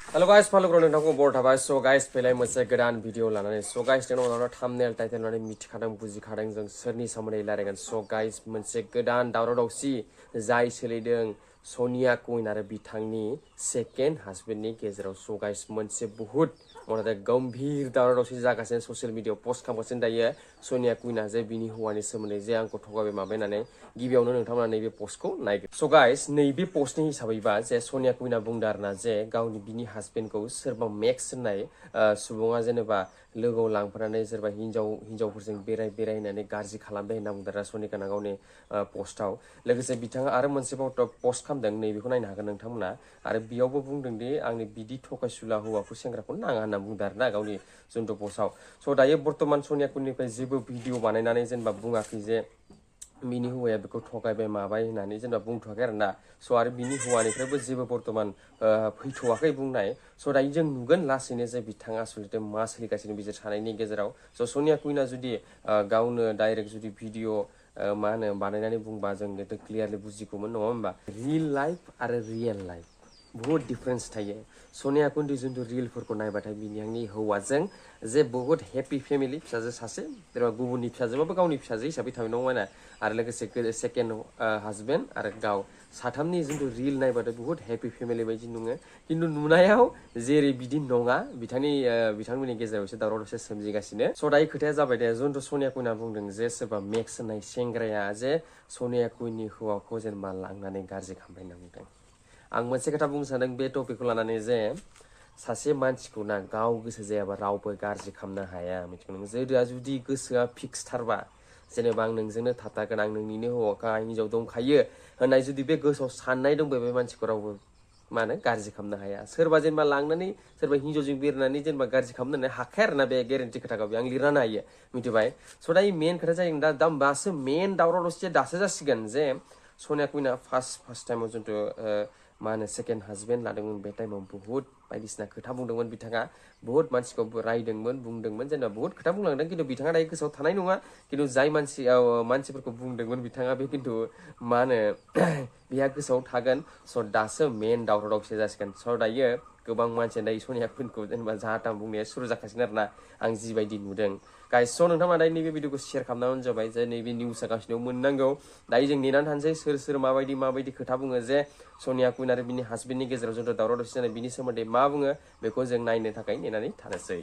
Hello guys, follow growing talk about about so guys pelai moसे गोदान video लानानै so guys जों उनाव thumbnail title लानानै मिथिखादों बुजिखादों जों सोरनि सोमोन्दै रायलायगोन so guys मोनसे गोदान दावराव दावसि जाय सोलिदों सोनिया कुइन आरो बिथांनि सेकेन्ड हासबेन्डनि गेजेराव so guys मोनसे बहुत मने गम्भीर दावराव दावसि जागासिनो ससियेल मिडियायाव पोस्ट खालामगासिनो दायो सोनिया कुइना जे बिनि हौवानि सोमोन्दै जे आंखौ थगायबाय माबायनानै गिबियावनो नोंथांमोना नैबे पोस्टखौ नायगोन so guys नैबे पोस्टनि हिसाबैबा जे सोनिया कुइना बुंदों आरोना जे गावनि बिनि हासबेन्डखौ सोरबा मेक्स होननाय सुबुङा जेनेबा लोगोआव लांफानानै सोरबा हिनजावफोरजों बेरायनानै गाज्रि खालामबाय होनना बुंदों सोनिया गावनि पोस्टआव लोगोसे बिथाङा आरो मोनसेबाव पोस्ट खालामदों नैबेखौ नायनो हागोन नोंथांमोना आरो बेयावबो बुंदों दि आंनि बिदि थगायसुला हौवाखौ सेंग्राखौ नाङा होनना बुंदों आरोना गावनि जुन्थु पोस्टआव स' दायो बर्तमान सोनिया कुइननिफ्राय जेबो भिडिअ बानायनानै जेनेबा बुङाखै जे बिनि हौवाया बेखौ थगायबाय माबाय होननानै जेनेबा बुंथ'वाखै आरोना स' आरो बिनि हौवानिफ्रायबो जेबो बर्तमान फैथ'वाखै बुंनाय स' दायो जों नुगोन लासैनो जे बिथाङा आसलथे मा सोलिगासिनो बिसोर सानैनि गेजेराव स' सोनिया कुइना जुदि गावनो डाइरेक्ट जुदि भिडिअ मा होनो बानायनानै बुंबा जों क्लियारलि बुजिगौमोन नङा होमबा रिल लाइफ आरो रियेल लाइफ बहुत डिफरेन्स थायो सोनिया कुइननि जुन्थु रिलफोरखौ नायबाथाय बिनि हौवाजों जे बहुत हेपि फेमिलि फिसाजो सासे जेनेबा गुबुननि फिसाजोबाबो गावनि फिसाजो हिसाबै थाबाय नङा ना आरो लोगोसे सेकेन्ड हासबेन्ड आरो गाव साथामनि जुन्थु रिल नायबाथाय बहुत हेपि फेमिलि बायदि नुङो खिन्थु नुनायाव जेरै बिदि नङा बिथांमोननि गेजेराव एसे दावराव दावसि सोमजिगासिनो स' दायो खोथाया जाबाय दे जुन्थु सोनिया कुइना बुंदों जे सोरबा मेक्स होननाय सेंग्राया जे सोनिया कुइननि हौवाखौ जेनेबा लांनानै गाज्रि खालामबाय होनना बुंदों आं मोनसे खोथा बुंनो सानदों बे टपिकखौ लानानै जे सासे मानसिखौ ना गाव गोसो जायाबा रावबो गाज्रि खालामनो हाया मिथिगौ जुदि गोसोआ फिक्स थारबा जेनेबा आं नोंजोंनो थाथारगोन आं नोंनिनो हौवाखा हिनजाव दंखायो होननाय जुदि बे गोसोआव साननाय दंबा बे मानसिखौ रावबो मा होनो गाज्रि खालामनो हाया सोरबा जेनेबा लांनानै सोरबा हिनजावजों बेरायनानै जेनेबा गाज्रि खालामनो हाखाया आरोना बे गेरेन्टि खोथाखौ आं लिरनानै हायो मिथिबाय स' दायो मेन खोथा जायो दा दासो मेन दावराव दावसिया दासो जासिगोन जे सोनिया कुइना फार्स्ट टाइमाव जुन्थु मा होनो सेकेन्ड हासबेन्ड लादोंमोन बे टाइमाव बहुत बायदिसिना खोथा बुंदोंमोन बिथाङा बहुत मानसिखौ रायदोंमोन बुंदोंमोन जेनेबा बहुत खोथा बुंलांदों खिन्थु बिथाङा दायो गोसोआव थानाय नङा खिन्थु जाय मानसिफोरखौ बुंदोंमोन बिथाङा बे खिन्थु मा होनो बेहा गोसोआव थागोन स' दासो मेन दावराव दावसि जासिगोन स' दायो गोबां मानसिया दायो सोनिया कुइनखौ जेनेबा जाहा थाहा बुंनाया सुरु जाखासिगोन आरोना आं जिबायदि नुदों गाइस स' नोंथांमोना दायो नैबे भिडिअखौ शेयार खालामनानै जाबाय जे नैबे निउसआ गासिनाव मोननांगौ दायो जों नेनानै थानोसै सोर माबायदि खोथा बुङो जे सोनिया कुइन आरो बिनि हासबेन्डनि गेजेराव जुन्थु दावराव दावसि जानाय बिनि सोमोन्दै मा बुङो बेखौ जों नायनो थाखाय नेनानै थानोसै